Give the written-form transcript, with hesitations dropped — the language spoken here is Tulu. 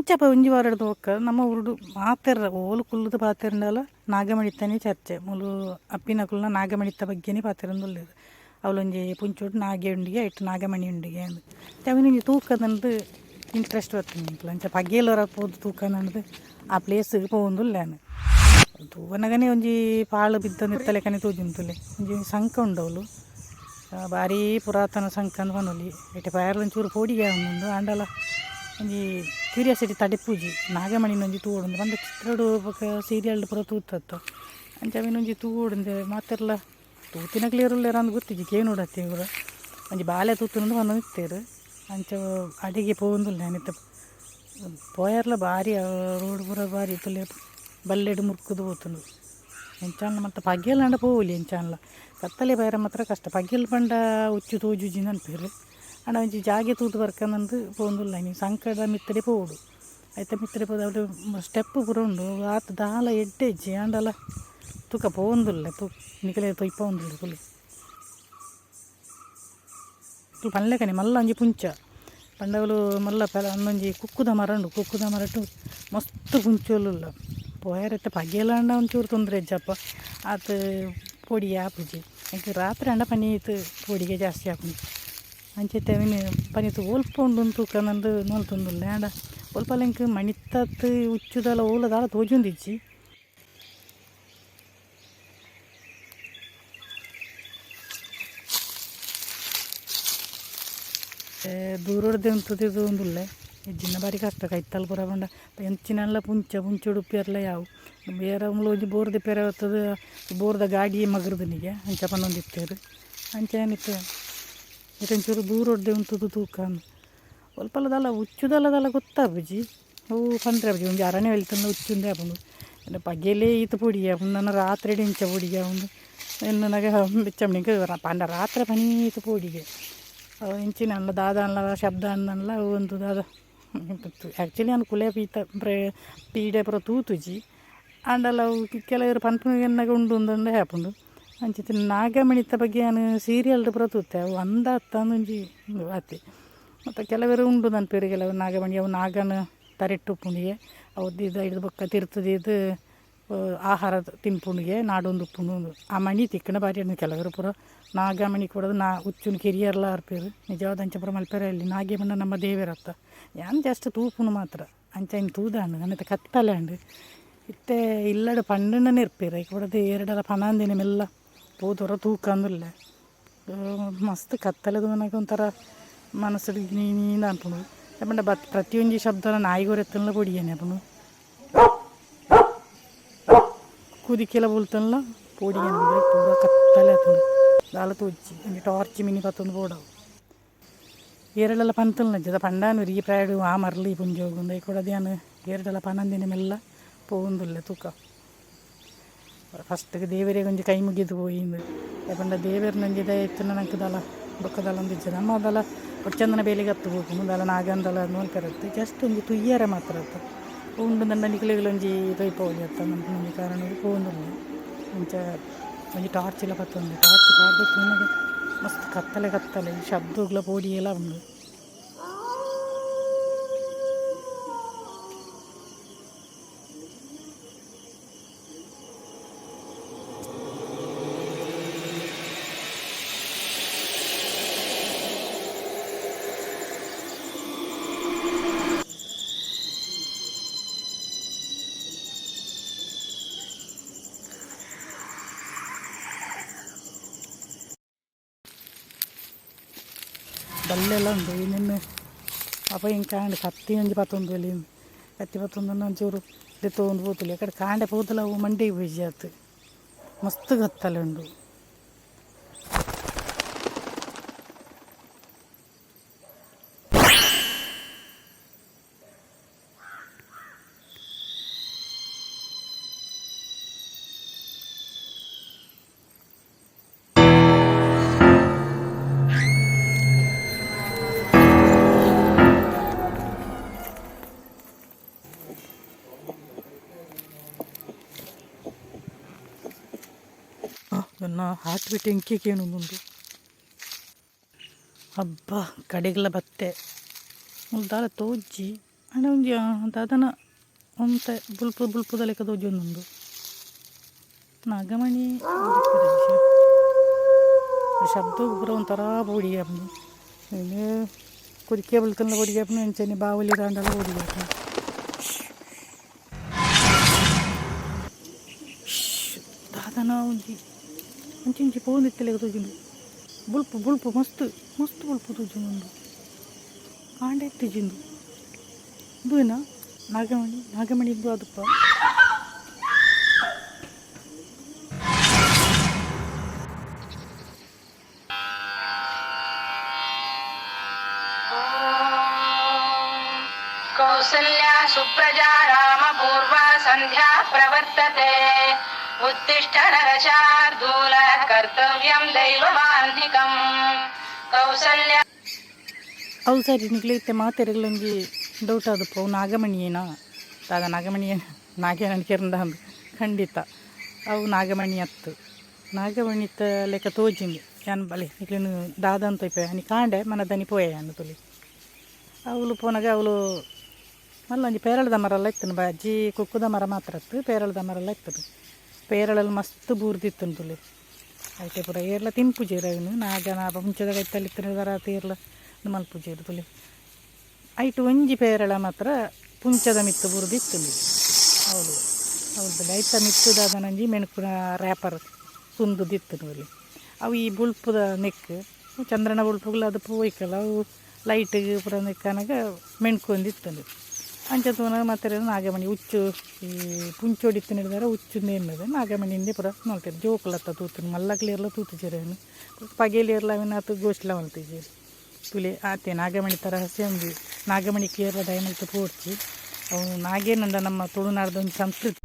ಇಂಚಪ ಒಂಜಿ ವಾರಡ್ದ್ ಬೊಕ್ಕ ನಮ್ಮ ಊರುಡು ಮಾತೆರ್ಲ ಓಲು ಕುಲ್ಲುದು ಪಾತೆರ್ಂಡಲ ನಾಗಮಣಿತ್ತನೇ ಚರ್ಚೆ. ಮೂಲು ಅಪ್ಪಿನಕುಲ್ನ ನಾಗಮಣಿತ್ತ ಬಗ್ಗೆನೇ ಪಾತೆರೊಂದುಲ್ಲೆರ್. ಅವ್ಲೊಂಜಿ ಪುಂಚೊಡು ನಾಗೆ ಉಂಡುಗೆ ಐಟ್ ನಾಗಮಣಿ ಉಂಡುಗೆ ಅಂದ್. ಅವೆನ್ ಒಂಜಿ ತೂಕದಂದ್ ಇಂಟ್ರೆಸ್ಟ್ ಬತ್ತುಂಡು ಎಂಕ್ಲ. ಅಂಚ ಪಗೆಲ್ ಒರ ಪೋದು ತೂಕನಂದ್ ಆ ಪ್ಲೇಸ್ ಗ್ ಪೋವೊಂದುಲ್ಲೆ ಯಾನ್. ತೂವನಗನೆ ಒಂಜಿ ಪಾಳು ಬಿತ್ತೊಂದಿತ್ತಲೆಕನೆ ತೋಜುಂಡು ತೂಲೆ. ಒಂಜಿ ಸಂಕ ಉಂಡು ಅವ್ಲು. ಬಾರಿ ಪುರಾತನ ಸಂಕ ಅಂದ್ ಪನೊಲಿ. ಐಟ್ ಪೋಯೆರ್ಲ ಒಂಚೂರು ಪೋಡಿಗೆ ಆವೊಂದುಂಡು ಆಂಡಲ ಒಂಜಿ ಕ್ಯೂರಿಯಾಸಿಟಿ ತಡೆಪುಜಿ. ನಾಗಮಣಿನ್ ಒಂಜಿ ತೂವೊಡುಂದು ಪಂಡ ಚಿತ್ರಡ್ ಬೊಕ ಸೀರಿಯಲ್ ಡ್ ಪೂರ ತೂತತ್ತ ಅಂಚ ಅವೆನ್ ಒಂಜಿ ತೂವೊಡುಂದು ಮಾತೆರ್ಲ ತೂತಿನಕುಲು ಏರ್ ಉಲ್ಲೆರ್ ಅಂದ್ ಗೊತ್ತಿಜ್ಜಿ ಕೇನೊಡತೆ ಪೂರ. ಒಂಜಿ ಬಾಲೆ ತೂತುಂಡು ಪನೊಂದಿತ್ತೆರ್ ಅಂಚ ಅಡೆಗೆ ಪೋವೊಂದುಲ್ಲೆ ಯಾನ್ ಇತ್ತೆ. ಪೋಯೆರ್ಲ ಬಾರಿ ರೋಡ್ ಪೂರ ಬಾರಿ ತೂಲೆ ಬಲ್ಲೆಡ್ ಮುರ್ಕುದು ಪೋತುಂಡು. ಎಂಚಾಂಡಲ ಮಾತ ಪಗೆಲಾಂಡ ಪೋವೊಲಿ ಎಂಚಾಂಡಲ ಕತ್ತಲೆ ಪೋಯೆರೆ ಮಾತ್ರ ಕಷ್ಟ. ಪಗೆಲ್ ಪಂಡ ಉಚ್ಚು ತೋಜುಜಿ ಪನ್ಪೆರ್ ಆಂಡ ಒಂಜಿ ಜಾಗೆ ತೂದು ಬರ್ಕಂದ್ ಪೋವೊಂದುಲ್ಲ ಇನಿ ಸಂಕದ ಮಿತ್ತುಡೆ ಪೋವೊಡು. ಐತ ಮಿತ್ತುಡೆ ಪೋದು ಅವುಲು ಸ್ಟೆಪ್ ಪೂರ ಉಂಡು ಆತ್ ದಾಲ ಎಡ್ಡೆ ಇಜ್ಜಿ ಆಂಡಲ ತೂಕ ಪೋವೊಂದುಲ್ಲೆ ನಿಕಲೆಗ್ ತೋಜಿಪಾವೊಂದುಲ್ಲೆ ತೂಲೆ. ಪನ್ಲೆಕನೆ ಮಲ್ಲ ಒಂಜಿ ಪುಂಚ ಪಂಡ ಅವ್ಲು ಮಲ್ಲ ಪೆಲ ಉಂದೊಂಜಿ ಕುಕ್ಕುದ ಮರ ಉಂಡು. ಕುಕ್ಕುದ ಮರಟ್ ಮಸ್ತ್ ಪುಂಚೊಲು ಉಲ್ಲ. ಪೋಯೆರೆ ಇತ್ತೆ ಪಗೆಲಾಂಡ ಒಂಚೂರು ತೊಂದರೆ ಇಜ್ಜಪ್ಪ ಆತ್ ಪೋಡಿಗೆ ಆಪುಜಿ. ಎಂಕ್ ರಾತ್ರೆ ಆಂಡ ಪನೀತ್ ಪೋಡಿಗೆ ಜಾಸ್ತಿ ಆಪುಂಡು. ಅಂಚ ಇತ್ತೆ ಅವೆನ್ ಪನೀತ್ ಒಲ್ಪ ಉಂಡು ತೂಕ ನಂದು ಮಲ್ತೊಂದುಲ್ಲೆ ಆಂಡ ಒಲ್ಪಲ ಎಂಕ್ ಮಣಿತ್ತತ್ ಉಚ್ಚುದಲ ಓಲ ದಾಲ ತೋಜೊಂದಿಜ್ಜಿ. ದೂರೊಡ್ದೆ ಉಂತುದು ತೂವೊಂದುಲ್ಲೆ ಇಜ್ಜಿಂಡ ಬಾರಿ ಕಷ್ಟ ಕೈತಲ್ ಪೂರ ಪಂಡ ಎಂಚಿನಲ ಪುಂಚ ಪುಂಚೊಡು ಉಪ್ಪಿಯರ್ಲ ಯಾವು. ಏರ ಮೂಲು ಒಂಜಿ ಬೋರ್ ದೆಪ್ಪಿಯರೆ ಬತ್ತುದು ಬೋರ್ದ ಗಾಡಿಯೇ ಮಗ್ರುದಿನಿಗೆ ಅಂಚ ಪನೊಂದಿತ್ತೆರ್. ಅಂಚ ಇತ್ತೆ ಇತ್ತೆ ಒಂಚೂರು ದೂರೊಡ್ದೆ ಉಂತುದು ತೂಕ ಒಲ್ಪಲ ದಾಲ ಉಚ್ಚುದಲ ದಾಲ ಗೊತ್ತಾಪುಜಿ. ಅವು ಪಂಡ್ರೆ ಆಪುಜಿ ಒಂಜಿ ಅರಣೆ ಬೆಲ್ತುಂಡ ಉಚ್ಚುಂದೆ ಆಪುಂಡು. ಪಗೆಲೇ ಈತ್ ಪೊಡಿಗೆ ಆಪುಂಡು ನನ ರಾತ್ರೆಡ್ ಎಂಚ ಪೊಡಿಗೆ ಆಪುಂಡು ಎನ್ನುನಗ ಬೆಚ್ಚ ಪಂಡ ರಾತ್ರೆ ಪನೀತ್ ಪೋಡಿಗೆ. ಅವು ಎಂಚಿನ ಆಂಡ ದಾದಾಂಡಲ ಶಬ್ದ ಆಂಡಲ ಅವು ಒಂದು ದಾದ ಆ್ಯಕ್ಚುಲಿ ಯಾನ್ ಕುಲೆ ಪೀತ ಪೀಡೆ ಪೂರ ತೂತುಜಿ. ಆಂಡಲ ಅವು ಕೆಲವೆರ್ ಪನ್ಪುನ ಎನ್ನಗ ಉಂಡು ಅಂದ್ ಆಪುಂಡು. ಅಂಚಿತ್ತಿನ ನಾಗಮಣಿತ್ತ ಬಗ್ಗೆ ಯಾನ್ ಸೀರಿಯಲ್ಡ್ ಪೂರ ತೂತೆ ಅವು ಅಂದ ಅತ್ತ ಒಂಜಿ ಉಂದು ಆತೆ. ಮತ್ತು ಕೆಲವೆರ್ ಉಂಡು ಪನ್ಪೆರ್ ಕೆಲವು ನಾಗಮಣಿ ಅವು ನಾಗನ ತರೆಟ್ ಉಪ್ಪುಂಡುಗೆ ಅವು ದೀದ್ ಐಡ್ದ್ ಬೊಕ್ಕ ತಿರ್ತ್ ದೀದ್ ಆಹಾರ ತಿನ್ಪುಂಡುಗೆ ನಾಡೊಂದು ಉಪ್ಪುಂಡು ಉಂದು. ಆ ಮಣಿ ತಿಕ್ಕುಂಡ ಬಾರಿ ಎಡ್ಡೆ ಕೆಲವೆರ್ ಪೂರ ನಾಗಮಣಿ ಕೊಡದು ನಾ ಉಚ್ಚುನು ಕೆರಿಯರ್ಲ ಬರ್ಪೆರ್ ನಿಜವಾದ್ ಅಂಚ ಪೂರ ಮಲ್ಪೆರೆ ಬಲ್ಲಿ. ನಾಗೆ ಪಂಡ ನಮ್ಮ ದೇವೆರತ್ತ. ಯಾನ್ ಜಸ್ಟ್ ತೂಪುನು ಮಾತ್ರ. ಅಂಚ ಐನ್ ತೂದಾಂಡ್ ನನ ಇತ್ತೆ ಕತ್ತಲೆ ಆಂಡ್. ಇತ್ತೆ ಇಲ್ಲಡ್ ಪಂಡಂಡನೆ ಇರ್ಪೆರ್ ಐಕ್ ಬೋಡಾದ್ ಏರ್ಡಲ ಪನಂದಿನ ಮೆಲ್ಲ ಪೋದು ಒರ ತೂಕಂದುಲ್ಲೆ. ಮಸ್ತ್ ಕತ್ತಲೆ ತೂನಗ ಒಂಥರ ಮನಸ್ಸುಡು ಗಿಣಿ ಆಪುಂಡು. ದಾಯೆ ಪಂಡ ಪ್ರತಿಯೊಂಜಿ ಶಬ್ದಲ ನಾಯಿಗೊರೆತ್ತುಂಡಲ ಪೊಡಿಗೆನೆ ಆಪುಂಡು. ಕುದಿಕೆಲ ಬುಲ್ತುಂಡಲ ಪೋಡಿಗೆನೆ ಪೂರ ಕತ್ತಲೆ ಆತುಂಡು ದಾಲ ತೋಜುಜಿ ಒಂಜಿ ಟಾರ್ಚ್ ಮಿನಿ ಪತೊಂದು ಪೋಡವು. ಏರೆಡಲ ಪಂತುಲ್ನಜ್ಜಿ ಪಂಡಾನ್ ಈ ಪ್ರಾಯಡ್ ಆ ಮರ್ಲ್ ಈ ಪೊಂಜೋವು ಉಂದು ಐಕ್ ಬೋಡಾದ್ ಯಾನ್ ಏರೆಡಲ ಪನಂದಿನ ಮೆಲ್ಲ ಪೋವೊಂದುಲ್ಲೆ ತೂಕ. ಫಸ್ಟ್ ದೇವೆರೆಗ್ ಒಂಜಿ ಕೈ ಮುಗಿದ್ ಪೋಯಿಂದ್. ದಾಯೆ ಪಂಡ ದೇವೆರ್ನ ಒಂಜಿ ದಯ ಇತ್ತ್ಂಡ ನಂಕ್ ದಾಲ ಬೊಕ್ಕ ದಾಲ ಒಂದಿಜ್ಜಿ. ನಮ್ಮ ದಾಲ ಒಚ್ಚಂದನ ಬೇಲೆಗ್ ಅತ್ತ್ ಪೋಪುನು ದಾಲ ನಾಗಂದಲ ಮಲ್ಪೆರೆ ಅತ್ತ್ ಜಸ್ಟ್ ಒಂಜಿ ತೂಯೆರೆ ಮಾತ್ರ ಅತ್ತ. ಉಂಡು ಪಂಡ ನಿಕಲೆಗ್ಲ ಒಂಜಿ ತೋಜಿಪಾವೊಲಿ ಅತ್ತ ಪನ್ಪಿನ ಒಂಜಿ ಕಾರಣಗ್ ಪೋವೊಂದುಲ್ಲೆ. ಅಂಚ ಒಂಜಿ ಟಾರ್ಚ್ ಲ ಪತೊಂದೆ ಟಾರ್ಚ್ ಪಾಡ್ದ್ ತೂನಗ ಮಸ್ತ್ ಕತ್ತಲೆ ಕತ್ತಲೆ ಶಬ್ದಗ್ಲ ಪೋಡಿಗೆಲ ಉಂಡು. ಬಲ್ಲೆಲ ಉಂಡು ಇಂದೆನ್ ಅಪ ಎಂಕ್ ಆಂಡ್ ಕತ್ತಿ ಒಂಜಿ ಪತೊಂದು ಬೊಲಿ ಕತ್ತಿ ಪತೊಂದು ಒಂಚೂರು ದೆತ್ತೊಂದು ಪೋತುಲಿ ಆಕಡೆ ಕಾಂಡೆ ಪೋತುಲ ಅವು ಮಂಡೆಗ್ ಪೋಯಿಜಿ ಅತ್ ಮಸ್ತ್ ಕತ್ತಲೆ ಉಂಡು. ಎನ್ನ ಹಾರ್ಟ್ ಬೀಟ್ ಎಂಕೆ ಕೇನೊಂದುಂಡು. ಅಬ್ಬಾ ಕಡೆಗ್ಲ ಬತ್ತೆ. ಮುಲು ದಾಲ ತೋಜಿ ಆಂಡ ಒಂಜಿ ದಾದನ ಒಂತೆ ಬೊಲ್ಪು ಬೊಲ್ಪುದ ಲೆಕ ತೋಜೊಂದುಂಡು ನಾಗಮಣಿ ಶಬ್ದಗ್ ಪೂರ ಒಂಥರ ಪೋಡಿಗೆ ಆಪುಂಡು ಕೊರಿಕೆ ಬೊಲ್ತುಂಡ ಪೋಡಿಗೆ ಆಪುಂಡು ಅಂಚನೆ ಬಾವಲಿ ಆಂಡಲ ಪೋಡಿಗೆ ಆಪುಂಡು. ದಾದನ ಒಂಜಿ ಅಂಚಿ ಇಂಚಿ ಪೋವೊಂದಿತ್ತಿಲೆಕ ತೋಜುಂಡು. ಬೊಲ್ಪು ಬೊಲ್ಪು ಮಸ್ತ್ ಮಸ್ತ್ ಬೊಲ್ಪು ತೋಜೊಂದುಂಡು. ಕಾಂಡೆ ಇತ್ತಿಜಿ ಉಂದು. ಉಂದುವೆನಾ ನಾಗಮಣಿ? ನಾಗಮಣಿ ಇಂದು ಆದುಪ್ಪ. कौसल्या सुप्रजा रामपूर्वा सन्ध्या प्रवर्तते. उत्तिष्ठ नरशार्दूल, कर्तव्यं दैवमाह्निकम्. कौसल्या ಅವು ಸರಿ, ನಿಕ್ಲೆ ಇತ್ತೆ ಮಾತೆರೆಗ್ಲ ಒಂಜಿ ಡೌಟ್ ಆದುಪ್ಪು, ಅವು ನಾಗಮಣಿಯೇನಾ ದಾದ, ನಾಗಮಣಿಯೇ ನಾಗೇನ ಕೆರ್ಂಡ ಅಂದ್. ಖಂಡಿತ ಅವು ನಾಗಮಣಿ ಅತ್ತ್. ನಾಗಮಣಿತ ಲೆಕ್ಕ ತೋಜಿಂಡು ಯಾನ್. ಬಲೆ ನಿಕ್ಲೆನ್ ದಾದ ಅಂತ ತೋಯ್ಪೆ. ಆನಿ ಕಾಂಡೆ ಮನದನಿ ಪೋಯೆ ಯಾನ್ ತೂಲೆ. ಅವ್ಲು ಪೋನಗ ಅವ್ಲು ಮಲ್ಲ ಒಂಜಿ ಪೇರಳದ ಮರ ಎಲ್ಲ ಇತ್ತುಂಡು. ಬಜ್ಜಿ ಕುಕ್ಕುದ ಮರ ಮಾತ್ರ ಅತ್ತು, ಪೇರಳದ ಮರ ಎಲ್ಲ ಇತ್ತುಂಡು. ಪೇರಳೆಲ್ ಮಸ್ತ್ ಬೂರ್ದಿತ್ತುಂಡು ತೂಲೆ. ಐತೆ ಪೂರ ಏರ್ಲ ತಿನ್ಪುಜೆರ್ ಅವೆನ್. ನಾಗನ ಮುಂಚೆದ ಕೈತಲ್ ಇತ್ತಿನ ಏರ್ಲ ಉಂದು ಮಲ್ಪುಜೆರ್ ತೂಲೆ. ಐಟ್ ಒಂಜಿ ಪೇರಳ ಮಾತ್ರ ಪುಂಚದ ಮಿತ್ತ್ ಬೂರ್ದಿತ್ತುಂಡು. ಅವ್ಲು ಅವ್ಲು ತೂಲೆ. ಐತ ಮಿತ್ತ್ ದಾದನ ಒಂಜಿ ಮೆಣಪುನ ರ್ಯಾಪರ್ ತುಂದುದಿತ್ತುಂಡು ಅಲ್ಲಿ. ಅವು ಈ ಬೊಲ್ಪುದ ನೆಕ್ಕ್, ಚಂದ್ರನ ಬೊಲ್ಪುಗುಲ ಅದು ಪೋಯ್ಕಲ. ಅವು ಲೈಟ್ಗ್ ಪೂರ ನೆಕ್ಕಾನಗ ಮೆಣ್ಕೊಂದಿತ್ತುಂಡು. ಅಂಚ ತೂನಗ ಮಾತೆರೆಲ ನಾಗಮಣಿ ಉಚ್ಚು ಈ ಪುಂಚೊಡು ಇತ್ತಿನೆಡ್ದಾವರ ಉಚ್ಚುಂದು ಎನ್ನುದು ನಾಗಮಣಿಂದೇ ಪೂರ ಮಲ್ತೆರ್. ಜೋಕುಲತ್ತ ತೂತುನು, ಮಲ್ಲಕ್ಲ್ ಏರ್ಲ ತೂತುಜೆರ್ ಅವೆನ್. ಪಗೆಲ್ ಏರ್ಲ ಅವೆನ್ ಆತ್ ಗೋಷ್ಠಿಲ ಮಲ್ತಿಜೆರ್. ತೂಲೆ, ಆತೆ ನಾಗಮಣಿತ ರಹಸ್ಯ ಉಂದು. ನಾಗಮಣಿಕ್ ಏರ್ಲ ದಯಮಲ್ತ್ ಪೋಡ್ಚಿ. ಅವು ನಾಗೇನಂಡ ನಮ್ಮ ತುಳುನಾಡ್ದ ಒಂಜಿ ಸಂಸ್ಕೃತಿ.